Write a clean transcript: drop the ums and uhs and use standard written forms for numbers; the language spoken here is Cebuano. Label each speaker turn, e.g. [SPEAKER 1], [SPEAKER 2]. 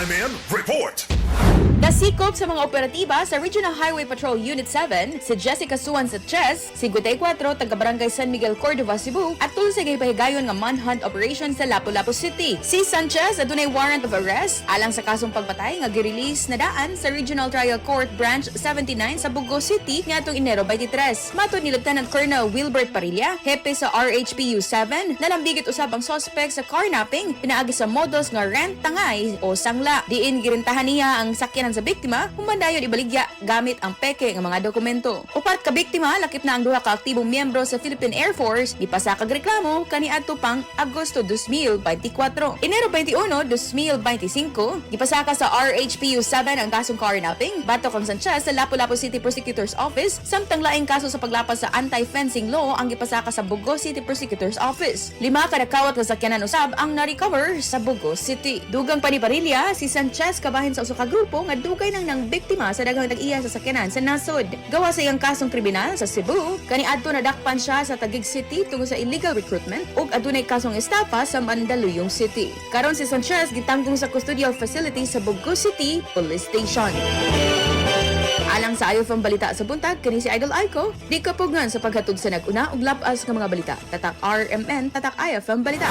[SPEAKER 1] RMN Report.
[SPEAKER 2] Nasikop sa mga operatiba sa Regional Highway Patrol Unit 7 si Jessica Suan Sanchez, 54, taga Barangay San Miguel, Cordova, Cebu, atol sa gipahigayon nga manhunt operation sa Lapu-Lapu City. Si Sanchez adunay warrant of arrest alang sa kasong pagpatay nga girelease na daan sa Regional Trial Court Branch 79 sa Bogo City ngadtong Enero 23. Matod ni Lieutenant Colonel Wilbert Parilla, hepe sa RHPU 7, nalambigit usab ang suspect sa carnapping pinaagi sa modus nga rent tangay o sangla. Diin girentahan niya ang sakyanan sa biktima, human dayon ibaligya gamit ang peke nga mga dokumento. Upat ka biktima, lakip na ang duha ka aktibong miyembro sa Philippine Air Force, gipasakag reklamo kaniadto pang Agosto 2024. Enero 21, 2025, gipasaka sa RHPU 7 ang kasong carnapping batok kang Sanchez sa Lapu-Lapu City Prosecutor's Office, samtang laing kaso sa paglapas sa anti-fencing law ang gipasaka sa Bogo City Prosecutor's Office. Lima ka nakawat nga sakyanan usab ang na-recover sa Bogo City. Dugang pa ni Parilla, si Sanchez kabahin sa usa ka grupo nga dugay nang nang biktima sa daghang tag-iya sa sakyanan sa nasod. Gawa sa iyang kasong kriminal sa Cebu, kaniadto nadakpan siya sa Taguig City tungod sa illegal recruitment ug adunay kasong estafa sa Mandaluyong City. Karon, si Sanchez gitanggong sa custodial facility sa Bogo City Police Station. Alang sa IFM Balita sa Buntag, kini si Idol Aiko, di kapugngan sa paghatod sa nag-una ug labas nga mga balita. Tatak RMN, tatak IFM Balita.